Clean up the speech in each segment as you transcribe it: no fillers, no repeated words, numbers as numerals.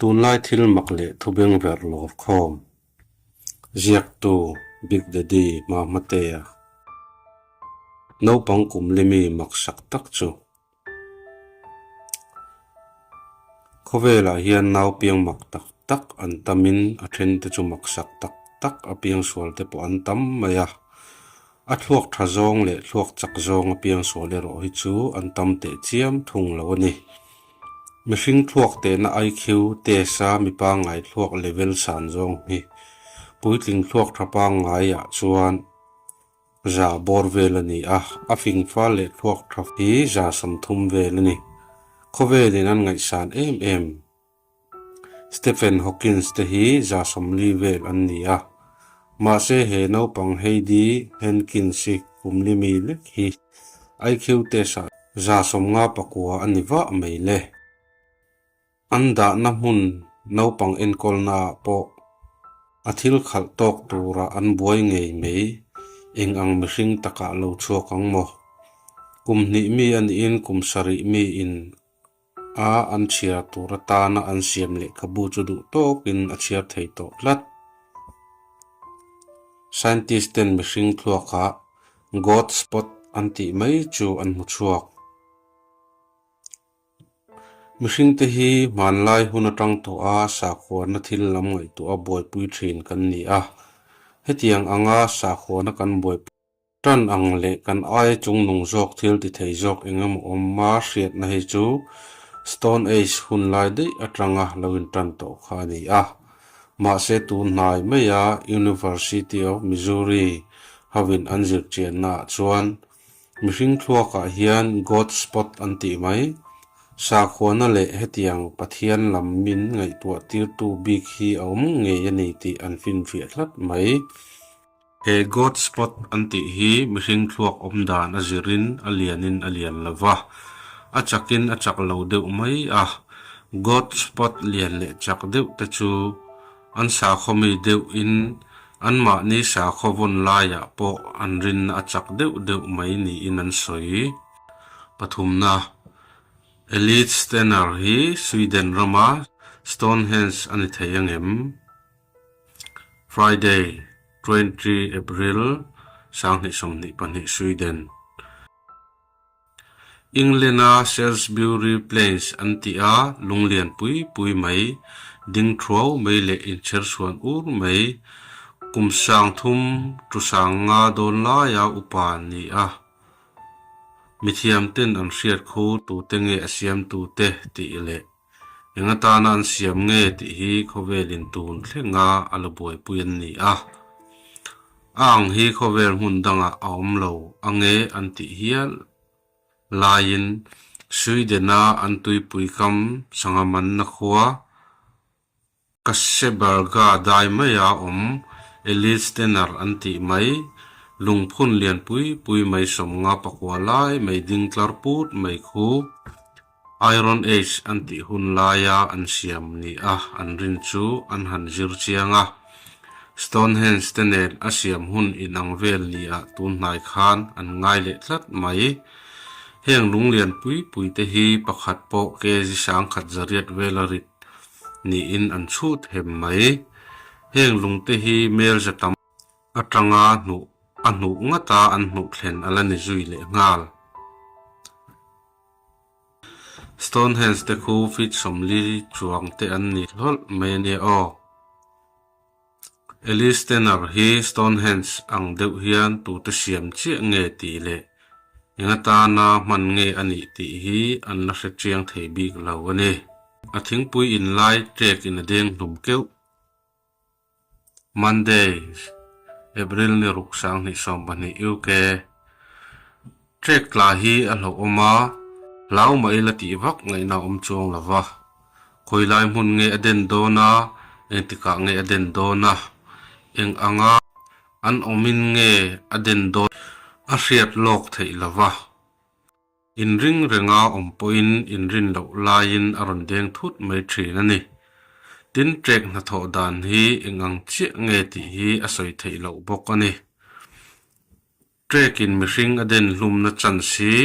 Tunlai thil mak leh thu bengverh lawr khawm. Ziaktu Big Daddy Hmahmatea. Naupang kum limi maksak tak chu. Khawvelah hian nau piang mak tak tak an tamin a thente chu maksak tak tak a piang sual te pawh an tam mai a. A thluak tha zawng leh thluak chak zawng a piang sual erawh hi chu an tam teh chiam thung lo a ni. Mihring thluak tehna IQ test a mi pangngai thluak level san zawng hi puitling thluak tha pangngaiah chuan za bawr vel a ni a, a fing fal leh thluak tha hi 30% vel a ni. Khawvelin an ngaihsan em em. Stephen Hawkins te hi 40% vel an ni a, mahse he naupang Heidi Hankins-i kum li mi lek hi IQ test-ah 59 a ni vah mai le. An dahna hmun naupang enkawlnaah pawh a thil khalh tawk turah an buai ngei mai, eng ang mihring takah lo chhuak ang maw? Kum hnih mi a niin kum sarih miin a an chhiar tur atana an siam lehkhabu chu duh tawkin a chhiar thei tawh tlat. Scientist ten mihring thluakah God spot an tih mai chu an hmu chhuak. Mihring te hi hmanlai hun atang tawha sakhuana thil lam ngaihtuah buaipui thin kan ni a, hetiang anga sakhuana kan buaipui Tan ang leh kan aia chungnung zawk thil ti thei zawk eng emaw awm a hriatna hi chu Stone Age hun lai daih atanga lo intan tawh kha a ni a. Mahse tun hnai maia University of Missouri hovin an zirchiannaah chuan mihring thluakah hian God spot an tih mai, sakhuana leh hetiang Pathian lam min ngaihtuah tirtu bik hi a awm ngei a ni tih an finfiah tlat mai. He God spot an tih hi mihring thluak awm dan a zirin a lianin a lian lo va, a chakin a chak lo deuh mai a. God spot lian leh chak deuh te chu an sakhaw mi deuhin anmahni sakhaw vawn laiah pawh an rinna a chak deuh deuh mai niin an sawi. Pathumna, Elite Stener hi Sweden rama Stonehenge a ni thei angem? Friday, 20 April, 2022 Sweden. England-a Salisbury Plains an tih a lunglian pui pui mai, ding thuau mai leh inchher chhuan ur mai, kum 3000 tu 5000 dawn laia upa an ni a. Mithiamten an hriat khu tute nge a siamtute tih leh Eng atana an siam nge tih hi khawvelin tun thlenga a la buaipui an ni a. A ang hi khawvel hmun dangah a awm lo ange an tih hial laiin Sweden-a an tuipui kam sangha manna khua Kaseberga dai maia awm Elitstener an tih mai, lungphun lian pui pui mai 59 lai mai ding tlar put mai khu Iron Age an tih hun laia an siam ni a an rin chu an han zir chiang a. Stonehenge te nen a siam hun inang vel ni ah tun hnai khan an ngai leh tlat mai. Heng lunglian pui pui te hi pakhat pawh kg 1100 vela rit niin an chhut hem mai. Heng lungte hi mel za tam atanga hnuh a hnuh ngata an hnuh thlen a la ni zui leh nghal. Stonehenge te khu feet 40 chuang te an ni hlawlh mai a nia aw. Alice Tanner hi Stonehenge ang deuh hian tute siam chiah nge tih leh eng atana hman nge a nih tih hi an la hre chiang thei bik lo a ni. A thingpui in lai ṭek in a deng hlum keuh. Monday, April ni ruk 2012 UK. Ṭek tla hi a hlauhawm a, hlau mah ila tih vak ngaihna a awm chuang lo va. Khawilai hmun nge a den dawn a, engtikah nge a den dawn a, eng anga an awmin nge a den dawn a hriat lawk theih lo va. Inring renga awm pawhin inrin loh laiin a rawn deng thut mai thin a ni. Tin, ṭek hnathawh dan hi eng ang chiah nge tih hi a sawi theih loh bawk a ni. Ṭekin mihring a den hlumna chance hi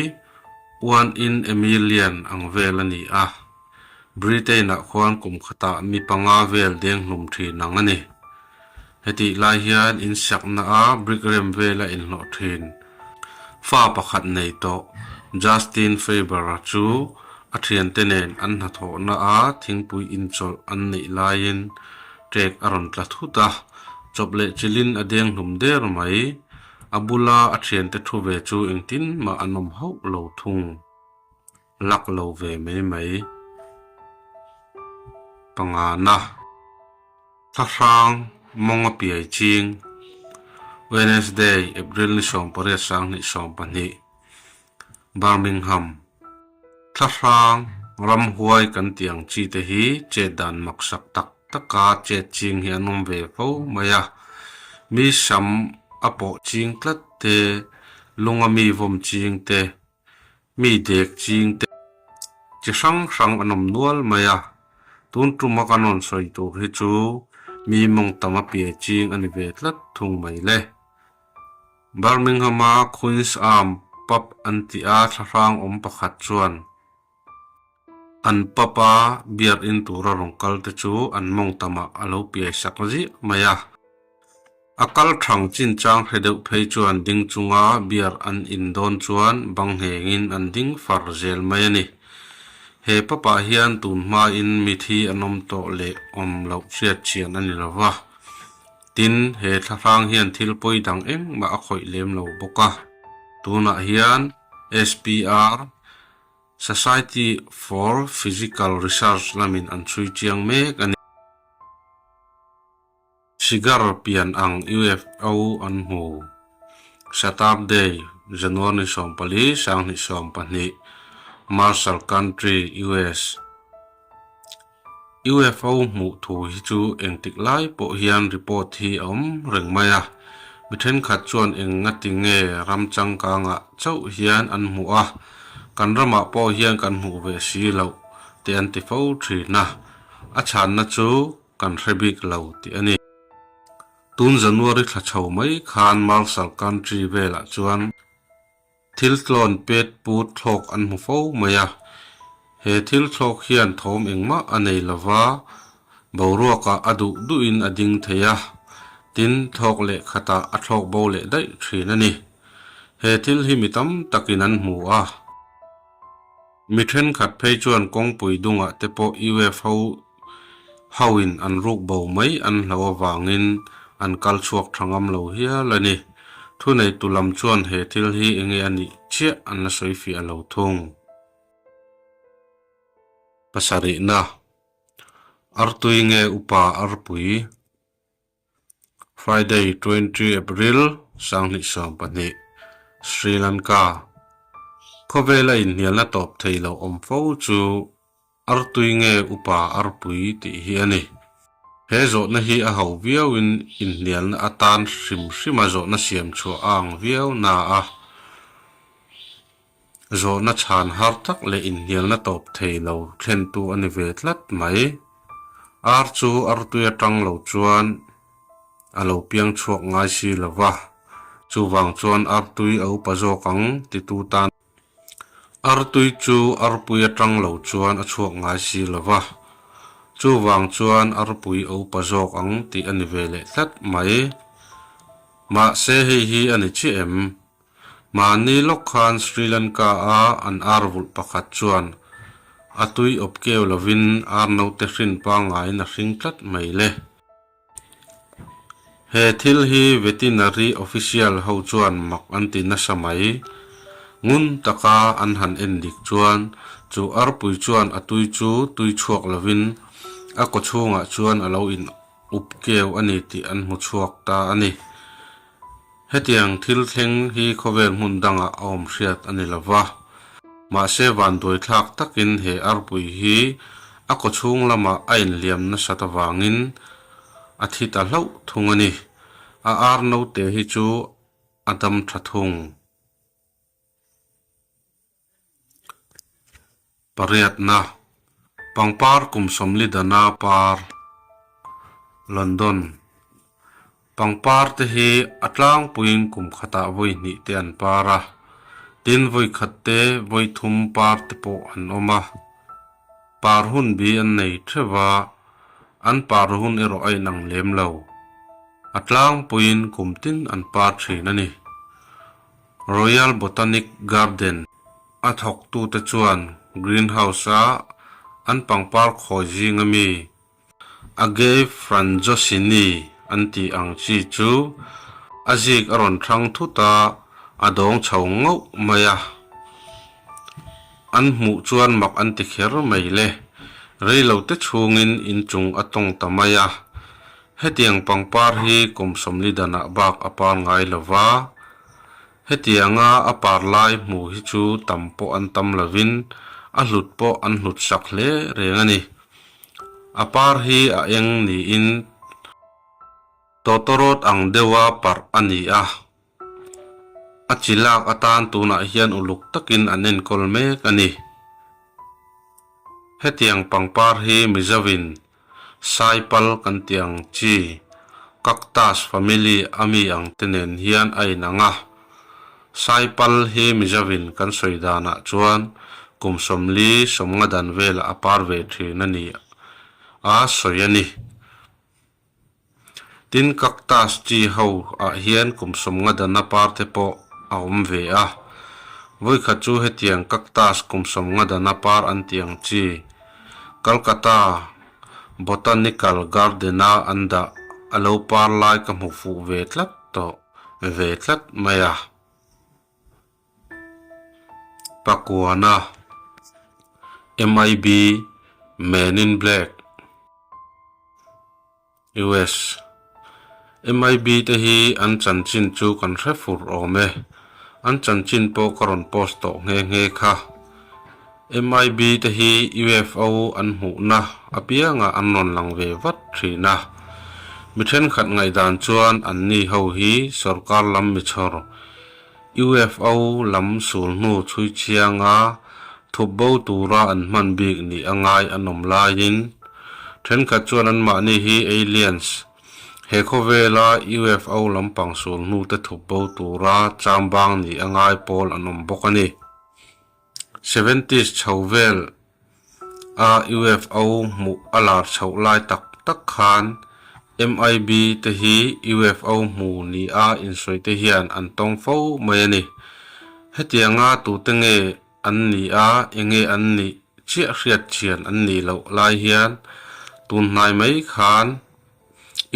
one in a million ang vel a ni a. Britain-ah khuan kum khatah mi panga vel deng hlum thin ang a ni. Hetih lai hian insakna a brick rem vela inhlawh thin. Fa pakhat nei tawh Justin Faber-a chu a thiante nen an hnathawhna a thingpui inchawlh an neih laiin ṭek a rawn tla thut a, chawp leh chilhin a deng hlum der mai. A bula a thiante thu ve chu engtin mah an awm hauh lo thung. Lak lo ve mai mai. Pangana. Thlahrang mawng a piai ching. Wednesday, April ni 18 2022, Birmingham. Thlahrang ramhuai kan tih ang chi te hi chet dan maksak tak taka chet ching hi an awm ve fo mai a. Mi sam a pawh ching tlat te, lunga mi vawm ching te, Mi dek ching te chi hrang hrang an awm nual mai a, tun tuma kan rawn sawi tur hi chu mi mawng tam a piai ching a ni ve tlat thung mai le. Birmingham-a Queen's Arm pub an tih a thlahrang awm pakhat chuan an pub-a beer in tura rawn kal te chu an mawng tamah a lo piai sak ziah mai a. A kal thang chinchang hre deuh phei chuan ding chunga beer an in dawn chuan bang nghengin an ding far zel mai a ni. He pub-ah hian tun hmain mithi an awm tawh leh awm loh hriat chian a ni lo va. Tin, he thlahrang hian thil pawi dang engmah a khawih lem lo bawk a. Tunah hian SPR, Society for Physical Research lamin an chhui chiang mek a ni. Cigar pian ang UFO an hmu. Saturday, January 14, 2022, Marshall Country, US. UFO hmuh thu hi chu engtik lai pawh hian report hi a awm reng mai a. Mi thenkhat chuan eng nga ti nge ram changkangah chauh hian an hmuh a, kan ramah pawh hian kan hmuh ve si loh te an ti fo thin a. A chhanna chu Kan hre bik lo tih a ni. Tun January thla chho mai khan Marshall Country velah chuan thil tlawn pet put thlawk an hmu fo mai a. He thil thlawk hian thawm engmah a nei lova, boruakah a duh duhin a ding thei a, tin thlawk leh khatah a thlawk bo leh daih thin a ni. He thil hi mi tam takin an hmu a. Mi thenkhat phei chuan kawngpui dungah te pawh UFO hoin an ruk bo mai an hlo avangin an kal chhuak tha ngam lo hial a ni. Thuneitu lam chuan he thil hi enge a nih chiah an la sawi fiah lo thung. Pasarihna, Artui nge upa arpui? Friday 20 April 2022, Sri Lanka Khawvela inhnialna tawp thei lo awm fo chu artui nge upa arpui tih hi a ni. He zawhna hi a ho viauin inhnialna atan hrim hrima zawhna siam chhuah a ang viau na a. Zawhna chhan har tak leh inhnialna tawp thei lo thlentu a ni ve tlat mai. Ar chu artui atang lo chuan a lo piang chhuak ngai si lo va, chuvang chuan artui a upa zawk ang titu tan artui chu arpui atang lo chuan a chhuak ngai si lo va, chuvang chuan arpui a upa zawk ang tih a ni ve leh tlat mai. Mahse hei hi a ni chiah em? Mahni lawk khan Sri Lanka-a an ar vulh pakhat chuan a tui awp keu lovin ar naute hrin pangaiin a hring tlat mai le. He thil hi veterinary official ho chuan mak an ti nasa mai. Ngun taka an han en dik chuan chu arpui chuan a tui chu tui chhuak lovin a kawchhungah chuan a lo in up keu a ni tih an hmu chhuak ta a ni. Hetiang thil thleng hi khawvel hmun dangah a awm hriat a ni lo va, mahse vanduaithlak takin he arpui hi a kawchhung lamah a inhliam nasat avangin a thi ta hlauh thung a ni. A ar naute hi chu a dam tha thung. Pariatna, Pangpar kum 40 dana par, London. Pangpar te hi a tlangpuiin kum khatah vawi hnih te an par a, tin vawi khat te vawi thum par te pawh an awm a. Par hun bi an nei theuh va, an par hun erawh a inang lem lo. A tlangpuiin kum tin an par thin a ni. Royal Botanic Garden a thawktute chuan greenhouse-a an pangpar khawi zinga mi Agave Franjosini an tih ang chi chu a zik a rawn hrang thut a, a dawng chho ngauh mai a. An hmuh chuan mak an ti kher mai le. Reilote chhungin inchung a tawng ta mai a. Hetiang pangpar hi kum sawmli danah bak a par ngai lo va, hetianga a par lai hmu hi chu tam pawh an tam lovin a hlut pawh an hlut sak hle reng a ni. A par hi a eng niin tawtawrawt ang deuha parh a ni a, a chi lak atan tunah hian uluk takin an enkawl mek a ni. Hetiang pangpar hi Mizoin Saipal kan tih ang chi, Cactus family a mi ang te nen hian a inang a. Saipal hi Mizovin kan sawi danah chuan kum 40 sawmnga dan velah a par ve thin a ni a sawi a ni. Tin, Cactus chi ho ah hian kum 50 dana par te pawh a awm ve a. Vawikhat chu hetiang Cactus kum 50 dana par an tih ang chi Calcutta Botanical Garden-a an dah a lo par lai ka hmu fuh ve tlat tawh ve tlat mai a. Pakuana, MIB, Men in Black, US. MIB te hi an chanchin chu kan hre fur awm e. An chanchin pawh ka rawn post tawh nghe nghe kha. MIB te hi UFO an hmuhna apiangah an rawn lang ve vat thin a. Mi thenkhat ngaihdan chuan anni ho hi sorkar lam mi chhawr UFO lam sul hnu chhui chianga thup bo tura an hman bik nih a ngai an awm laiin thenkhat chuan anmahni hi aliens he khawvela UFO lampang sul hnu te thup bo tura chambang nih a ngai pawl an awm bawk a ni. Seventies chho vel a UFO hmuh a lar chhoh lai tak tak khan MIB te hi UFO hmu ni a insawi te hian an tawng fo mai a ni. Hetianga tute nge an ni a, enge an nih chiah hriat chian an nih loh lai hian tun hnai mai khan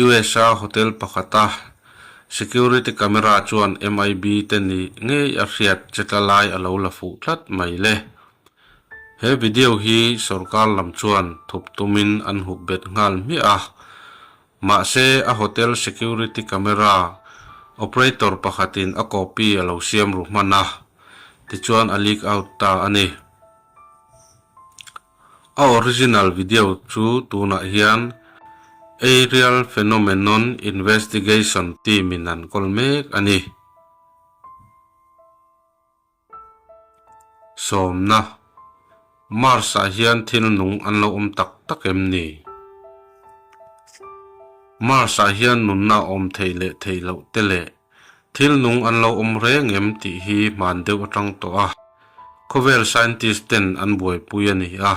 USA hotel pakhata security camera chuan MIB te ni ngei a hriat che tla lai a lo la fuh tlat mai le. He video hi sorkar lam chuan thup tumin an hup bet nghal hmiah a, mahse a hotel security camera operator pakhatin a copy a lo siam ru hman a, tichuan a leak out ta a ni. A original video chu tunah hian Aerial Phenomenon Investigation team in an kawl mek a ni. Sawmna, Mars ah hian thil nung an lo awm tak tak em ni? Mars ah hian nunna a awm theih leh theih loh te leh Thil nung an lo awm reng em tih hi hman deuh atang tawh a, khawvel scientist ten an buaipui a ni a.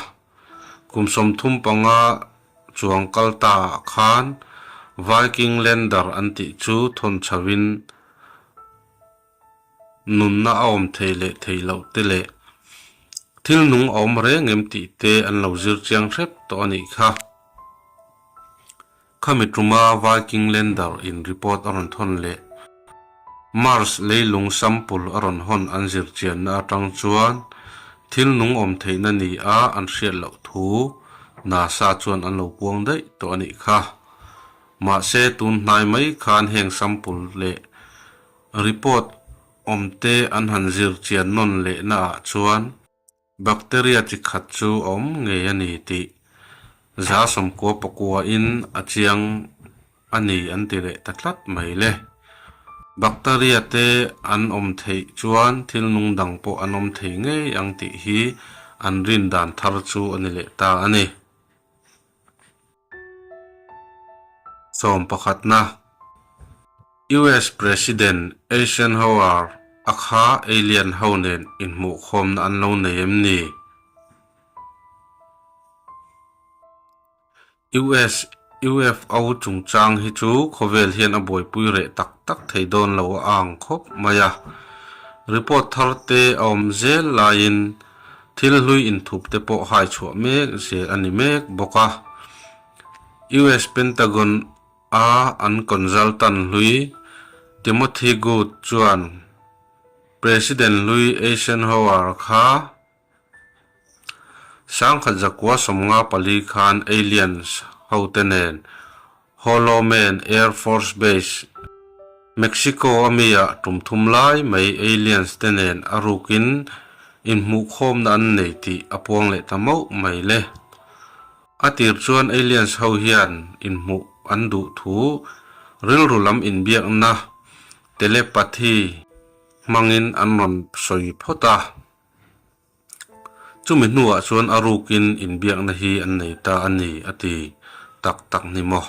Kum 35 chuang kal ta ah khan Viking Lander an tih chu thawn chho in nunna a awm thei leh thei loh te leh thil nung a awm reng em tih te an lo zir chiang hrep tawh a nih kha. Khami tuma Viking Lander in report a rawn thawn leh Mars leilung sample a rawn hawn an zir chianna atang chuan thil nung awm theihna ni a an hriat loh thu NASA chuan an lo puang daih tawh a nih kha. Mahse tun hnai mai khan heng sample leh report awmte an han zir chian nawn lehna ah chuan Bacteria chi khat chu a awm ngei a ni tih 99% in a chiang a ni an ti leh ta tlat mai le. Bacteria te an awm theih chuan thil nung dang pawh an awm thei ngei ang tih hi an rin dan thar chu a ni leh ta a ni. Sawm pakhatna. US President Eisenhower a kha alien ho nen inhmuhkhawmna an lo nei em ni? US UFO chungchang hi chu khawvel hian a buaipui reh tak tak thei dawn lo a ang khawp mai a. Report thar te a awm zel laiin thil hlui inthup te pawh hai chhuah mek zel a ni mek bawk a. US Pentagon a an consultant hlui Timothy Good chuan President hlui Eisenhower kha Sangkhat zakua 54 khan aliens hote nen Holloman Air Force Base, Mexico a mi-ah tum thum lai mai aliens te nen a rukin inhmuhkhawmna an nei tih a puang leh ta mauh mai le. A tir chuan aliens ho hian inhmuh an duh thu rilru lam inbiakna telepathy hmangin an rawn sawi phawt a. Chumi hnuah chuan a rukin inbiakna hi an nei ta a ni, a ti tak tak ni maw?